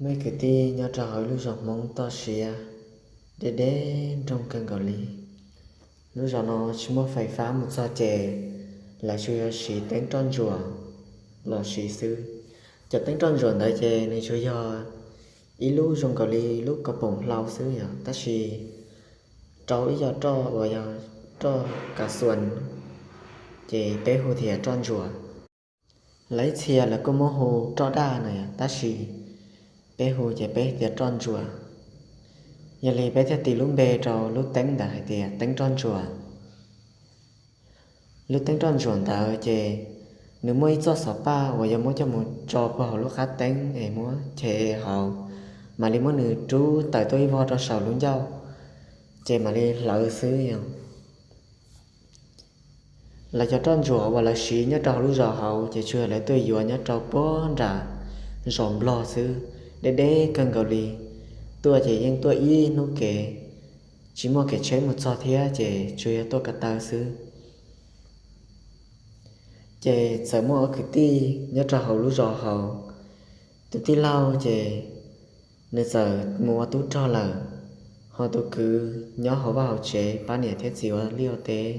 Muaj ib kwv tij nyob rau hauv lub zos Hmoob toj siab, deb deb nroog kawg nkaus li. Lub zos no tsis muaj fais fab mus txog ces lawv tsuas yog siv teeb roj ntsuam los siv xwb. Cov teeb roj ntsuam ntawd ces nws tsuas yog ib lub zoo nkaus li lub kaus poom hlau xwb yom, tab sis rau ib co roj uas yog roj kav xuas, ces peb hu tias roj ntsuam. Lawv ib txhia lawv kuj muab hu roj daj no yom, tab sis peb hu ces peb tias roj ntsuam. Yog li peb thiaj tis lub npe rau lub teeb ntawd hais tias teeb roj ntsuam. Lub teeb roj ntsuam ntawd ces nws muaj ib txoj xov paj uas yog muab coj mus tso puag hauv lub qab teeb es muab chev hauv, mam li muab nws rub tawm tuaj ib vog rau saum lub ncauj, ces mam li hlawv xwb yom. Lawv cov roj ntsuam uas lawv siv nyob rau hauv lub zos hauv ces tsuas yog lawv tuaj yuav nyob rau puag nram zos Nplog xwb, deb deb kawg nkaus li. Tuaj ces yeej tuaj ib hnub kev, tsis muaj kev tsheb mus txog thiab ces tsuas yog tuaj ko taw xwb. Ces txawm muaj ob kwv tij nyob rau hauv lub zos hauv, tus tij laug ces nws txawm mus ua tub rog lawm, ho tus kwv nyob hauv vaj hauv tsev pab niam thiab txiv ua liaj ua teb.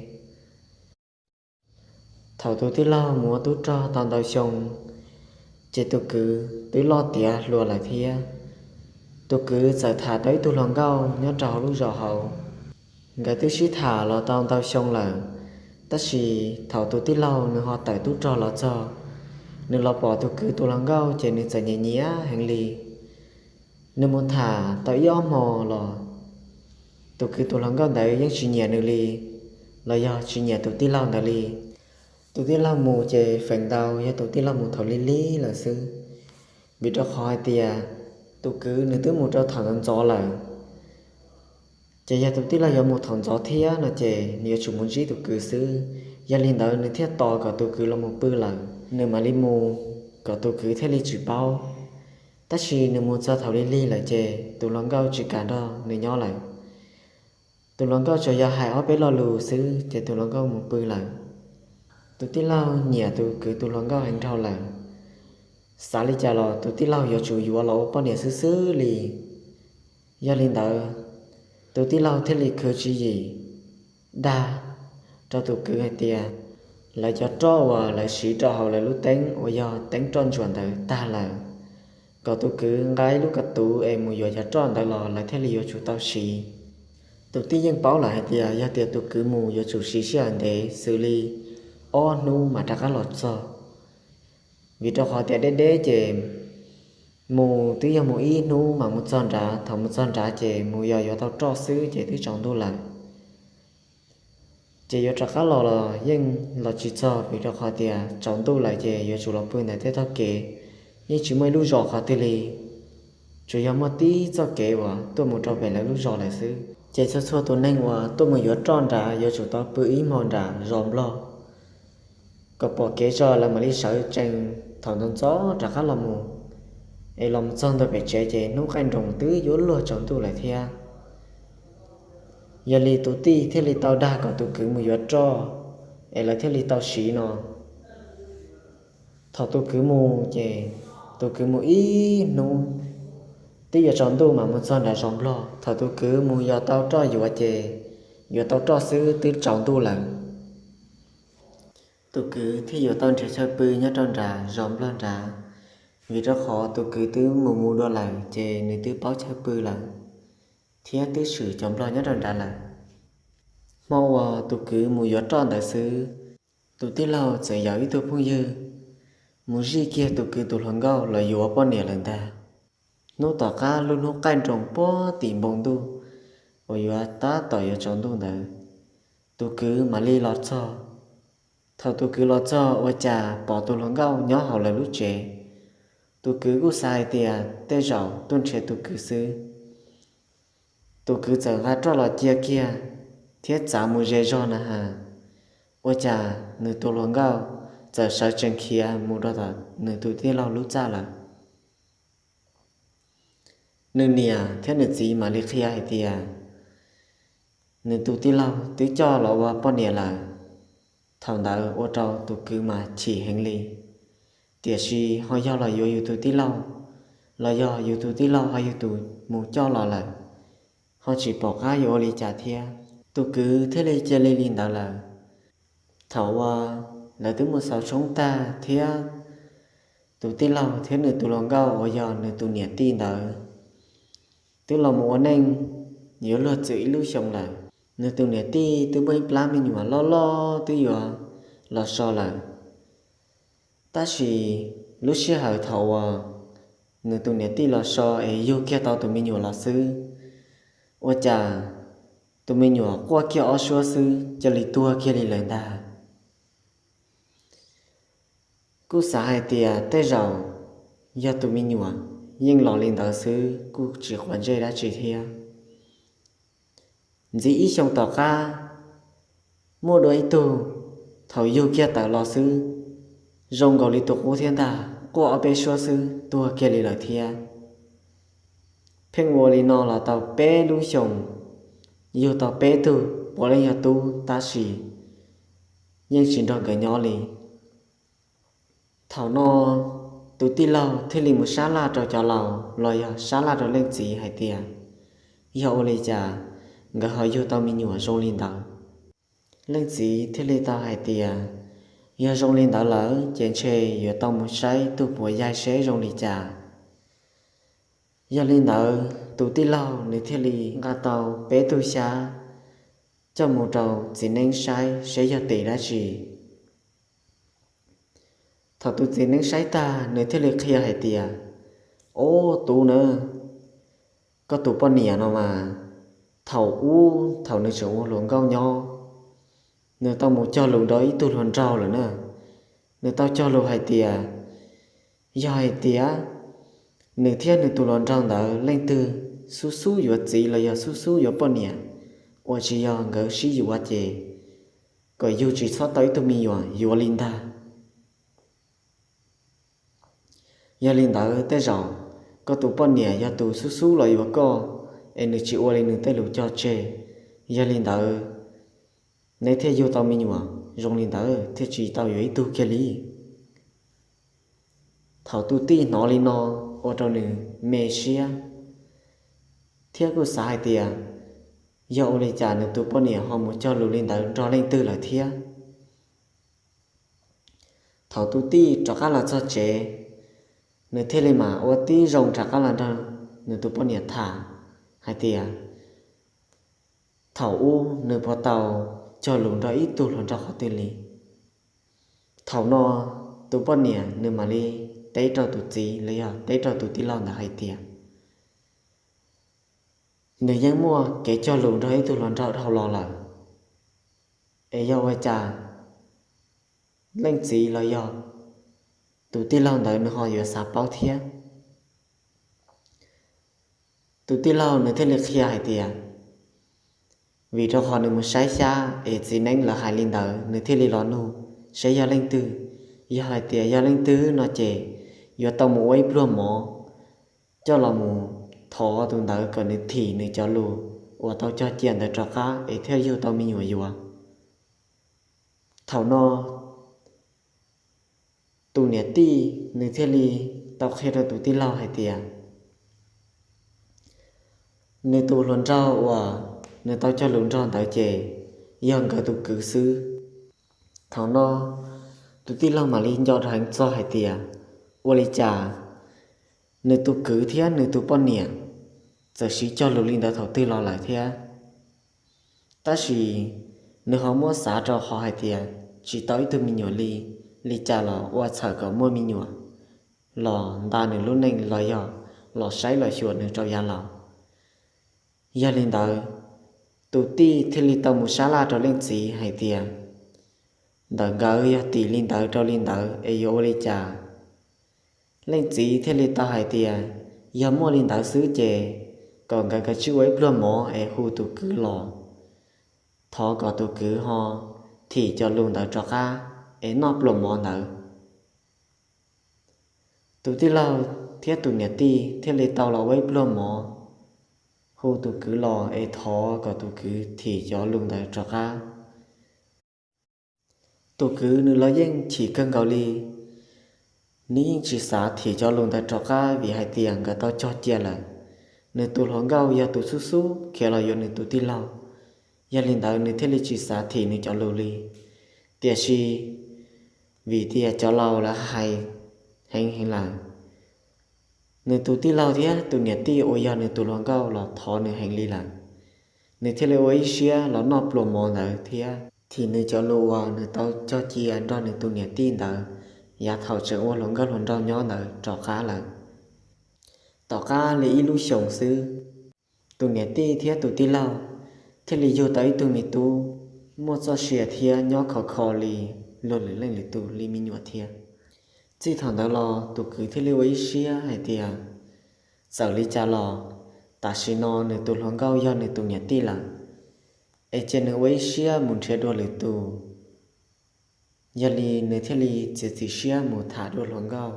Thaum tus tij laug mus ua tub rog tau ntau xyoo, ces tus kwv twb loj tiav hluas lawm thiab. Tus kwv txawm tham tau ib tug hluas nkauj nyob rau hauv lub zos hauv. Nkawd twb sib tham los tau ntau xyoo lawm, tab sis thaum tus tij laug nws ho tawm tub rog los txog, nws los pom tus kwv tus hluas nkauj ces nws txawm nyiam nyiam heev li. Nws mus tham tau ib ob hmo los tus kwv tus hluas nkauj ntawd yeej tsis nyiam nws li, los yog tsis nyiam tus tij laug ntawd li. Tus tij laug mus ces feem ntau yog tus tij laug mus thaum lig lig lawm xwb, vim rau qhov hais tias tus kwv nws twb mus rau thaum ntxov ntxov lawm. Ces yog tus tij laug yuav mus thaum ntxov thiab no ces nws yuav tsum mus ntsib tus kwv xwb. Yog li ntawd nws thiaj tos kom tus kwv los mus pw lawm, nws mam li mus kom tus kwv thiaj li tsis paub. Tab sis nws mus txog thaum lig lig lawm ces tus hluas nkauj tsis kam nrog nws nyob lawm. Tus hluas nkauj tsuas yog hais ob peb lo lus xwb ces tus hluas nkauj mus pw lawm. Tus tij laug nyiam tus kwv tus hluas nkauj heev dhau lawm, xav li cas los tus tij laug yuav tsum yuav los ua poj niam xwb xwb li. Yog li ntawd, tus tij laug thiaj li khwv tswv yim dag rau tus kwv hais tias lawv cov roj uas lawv siv rau hauv lawv lub teeb uas yog teeb roj ntsuam ntawd tag lawm, kom tus kwv nqa ib lub ko tuv es mus yuav cov roj ntawd los lawv thiaj li yuav tsum tau siv. Tus tij yeej paub lawm hais tias yog tias tus kwv mus yuav tsum siv sij hawm ntev xws li ob hnub mas rov qab los txog, vim rau qhov tias deb deb ces mus twb yog mus ib hnub mas mus txog nrad, thaum mus txog nrad ces mus yog yuav tau roj xwb ces twb tsaus ntuj lawm. Ces yuav rov qab los los yeej los tsis txog vim rau qhov tias tsaus ntuj lawm ces yuav tsum los pw ntawm tej tog kev, yeej tsis muaj ib lub zos qhov twg li. Tsuas yog muaj tib txoj kev uas tuaj mus rau pem lawv lub zos lawm xwb. Ces txhua txhua tus neeg uas tuaj mus yuav roj nrad yuav tsum tau pw ib hmo nram zos Nplog, kom pom kev tso lawv mam li sawv tsees thaum ntxov ntxov rov qab los mus, es los mus txog ntua pem tsev ces hnub qaij nroos twb yuav luag tsaus ntuj lawm thiab. Yog li tus tij thiaj li tau dag kom tus kwv mus yuav roj, es lawv thiaj li tau siv no. Thaum tus kwv mus ces tus kwv mus ib hnub, twb yuav tsaus ntuj mas mus txog nram zos Nplog. Thaum tus kwv mus yos tau roj yuav ces yuav tau roj xwb twb tsaus ntuj lawm. Tus kwv thiaj yuav tau nrhiav chaw pw nyob rau nram zos Nplog nrad, vim rau qhov tus kwv twb mus mus dua lawm ces nws twb paub chaw pw lawm, thiab twb swm cov Nplog nyob rau nrad lawm. Hmo uas tus kwv mus yuav roj ntawd xwb, tus tij laug txawm yaum ib tug phooj ywg mus zij kiag tus kwv tus hluas nkauj los yuav poj niam lawm ntag. Hnub tom qab lub hnub qaij nroos puag tim npoo ntuj uas yuav tab tom yuav tsaus ntuj ntawd, tus kwv mam li los txog. Thaum tus kwv los txog ua cas pom tus hluas nkauj nyob hauv lawv lub tsev. Tus kwv kuj xav hais tias tej zaum tuaj nrhiav tus kwv xwb. Tus kwv txawm nqa roj los cia kiag thiab txav mus ze zog na has, ua cas nws tus hluas nkauj txawm sawv tsees khiav mus rau tom nws tus tij laug lub txaj lawm. Nws niam thiab nws txiv mam li qhia hais tias nws tus tij laug twb coj los ua poj niam lawm. Thaum ntawd ua rau tus kwv mas chim heev li, tiam sis ho yog los yuav yus tus tij laug, los yog yus tus tij laug ho yug tus mus coj los lawm, ho tsis pom qab yuav ua li cas thiab. Tus kwv thiaj li cia li li ntawd lawm. Thaum uas lawv twb mus xaus tshoob tag thiab tus tij laug thiab nws tus hluas nkauj uas yog nws tus niam tij ntawd twb los mus ua neej yuav luag txwm ib lub xyoo lawm, nws tus niam tij twb muaj ib plab me nyuam loj loj twb yuav los so lawm. Tab sis lub sij hawm thaum uas nws tus niam tij los so es yug kiag tau tus me nyuam los xwb, ua cas tus me nyuam quaj kiag ob suab xwb cia li tuag kiag li lawm ntag. Kuj xav hais tias tej zaum yog tus me nyuam yeej los li ntawd xwb kuj tsis quav ntsej dab tsi thiab. Ntxiv ib xyoo tom qab, muaj dua ib tug, thaum yug kiag tawm los xwb, zoo nkaus li tus qub thiab ntag, quaj ob peb suab xwb tuag kiag li lawm thiab. Pheej ua li no los tau peb lub xyoos, yug tau peb tug puav leej yog tub tab sis yeej tsis nrog nkawd nyob li. Thaum no tus tij laug thiaj li mus sab laj rau cov laus los yog sab laj rau leej txiv hais tias yog ua li cas nkawd ho yug tau me nyuam zoo li ntawd. Leej txiv thiaj li tau hais tias yog zoo li ntawd lawm ces ntshe yuav tau mus saib tus puas yaig seb zoo li cas. Yog li ntawd tus tij laug nws thiaj li nqa tau peb tug xyab coj mus rau txiv neeb saib seb yog tes dab tsi. Thaum tus txiv neeb saib tag nws thiaj li qhia hais tias, Ob, tub na, koj tus poj niam no mas thaum ub thaum nws tseem ua hluas nkauj nyob, nws tau mus cog lus nrog ib tug hluas nraug lawm na. Nws tau cog lus hais tias yog hais tias nws thiab nws tus hluas nraug ntawd leej twg xub xub yuav txiv los yog xub xub yuav poj niam uas tsis yog nkawd sib yuav ces kom yug tsis txhob tau ib tug me nyuam yuav li ntag. Yog li ntawd tej zaum koj tus poj niam yog tus xub xub los yuav koj es nws tsis ua li nws tej lus cog tseg. Yog li ntawd neb thiaj yug tau me nyuam zoo li ntawd thiaj tsis tau yuav ib tug kiag li. Thaum tus tij hnov li no ua rau nws me siab thiab kuj xav hais tias yog ua li cas nws tus poj niam ho mus cog lus li ntawd nrog leej twg lawm thiab. Thaum tus tij rov qab los txog tsev, nws thiaj li mam ua tib zoo rov qab los nrog nws tus poj niam tham hais tias thaum ub nws puas tau cog lus nrog ib tug hluas nraug qhov twg li. Thaum no tus poj niam nws mam li teb rau tus txiv los yog teb rau tus tij laug ntawd hais tias nws yeej muaj kev cog lus nrog ib tug hluas nraug dhau los lawm, es yog ua cas leej txiv los yog tus tij laug ntawd nws ho yuav xav paub thiab. Tus tij laug nws thiaj li qhia hais tias vim rau qhov nws mus saib xyab es txiv neeb lawv hais li ntawd nws thiaj li los nug seb yog leej twg. Yog hais tias yog leej twg no ces yuav tau mus ua ib pluag mov coj los mus thov tus ntawd kom nws thim nws cov lus uas tau cog cia ntawd rov qab es thiaj yug tau me nyuam yuav. Thaum no tus niam tij nws thiaj li tau qhia rau tus tij laug hais tias nws tus hluas nraug uas nws tau cog lus nrog ntawd ces yog nkawd tus kwv xwb. Thaum no tus tij laug mam li nco rau heev txog hais tias ua li cas nws tus kwv thiab nws tus poj niam txawm siv cog lus li ntawd thaum twg los lawm thiab. Tab sis nws ho muab xav rau qhov hais tias tsis tau ib tug me nyuam li, li cas los ua txhawm kom muaj me nyuam los nta nws lub neej los yog los saib los xyuas nws rau yav laus. Yog li ntawd, tus tij thiaj li tau mus sab laj rau leej txiv hais tias ntawm nkawd yog tim li ntawd rau li ntawd es yuav ua li cas. Leej txiv thiaj li tau hais tias yog muaj li ntawd xwb ces kom nkawd kav tsij ua ib pluag mov es hu tus kwv los, thov kom tus kwv ho thim cov lus ntawd rov qab es noj pluag mov ntawd. Tus tij laug thiab tus niam tij thiaj li tau los ua ib pluag mov, hu tus kwv los es thov kom tus kwv thim cov lus ntawd rov qab. Tus kwv nws los yeej chim kawg nkaus li, Nws yeej tsis xav thim cov lus ntawd rov qab vim hais tias nkawd tau cog cia lawm. Nws tus hluas nkauj yog tus xub xub khiav los yuav nws tus tij laug, yog li ntawd nws thiaj li tsis xav thim nws cov lus li. Tiam sis vim tias cov laus lawv hais heev heev lawm, nws tus tij laug thiab tus niam tij uas yog nws tus hluas nkauj los thov nws heev li lawm. Nws thiaj li ua ib siab los noj pluas mov ntawd thiab thim nws cov lus uas nws tau cog cia nrog nws tus niam tij ntawd yav thaum tseem ua hluas nkauj hluas nraug nyob ntawd rov qab lawm. Tom qab li ib lub xyoos xwb, tus niam tij thiab tus tij laug thiaj li yug tau ib tug me tub muaj txoj sia thiab nyob khov kho li luag lwm leej lwm tus li me nyuam thiab. Txij thaum ntawd los tus kwv thiaj li ua ib siab hais tias txawm li cas los tam sim no nws tus hluas nkauj yog nws tus niam tij lawm, es cia nws ua ib siab mus nrhiav dua lwm tus. Yog li nws thiaj li txiav txim siab mus tham dua hluas nkauj.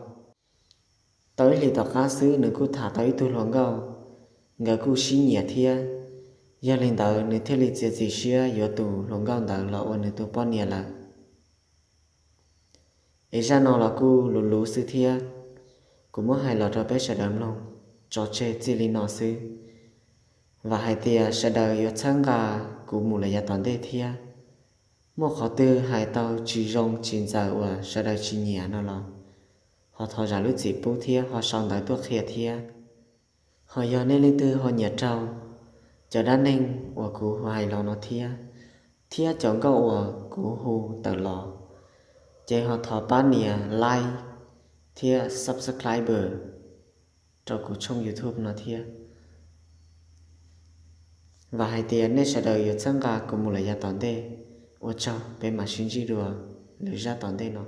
Tau ib hlis tom qab xwb nws kuj tham tau ib tug hluas nkauj, nkawd kuj sib nyiam thiab. Yog li ntawd nws thiaj li txiav txim siab yuav tus hluas nkauj ntawd los ua nws tus poj niam lawm. Es zaj no los kuj luv luv xwb thiab, kuv muab hais los rau peb sawv daws mloog tso tseg txij li no xwb. Vam hais tias sawv daws yuav txhawb nqa kuv mus lawm yav tom ntej thiab. Muaj qhov twg hais tau tsis zoo tsis ntxaws uas sawv daws tsis nyiam no los ho thov zam lub txim pub thiab ho sau ntawv tuaj qhia thiab. Ho yog nej leej twg ho nyiam raug cov dab neeg uas kuv hais los no thiab, thiab cov nkauj uas kuv hu tawm los, ces ho thov pab nias like thiab subscribe rau kuv tshooj YouTube no thiab. Vam hais tias nej sawv daws yuav txhawb nqa kuv mus lawm yav tom ntej. Ua tsaug, peb mam sib ntsib dua lwm zaj tom ntej no.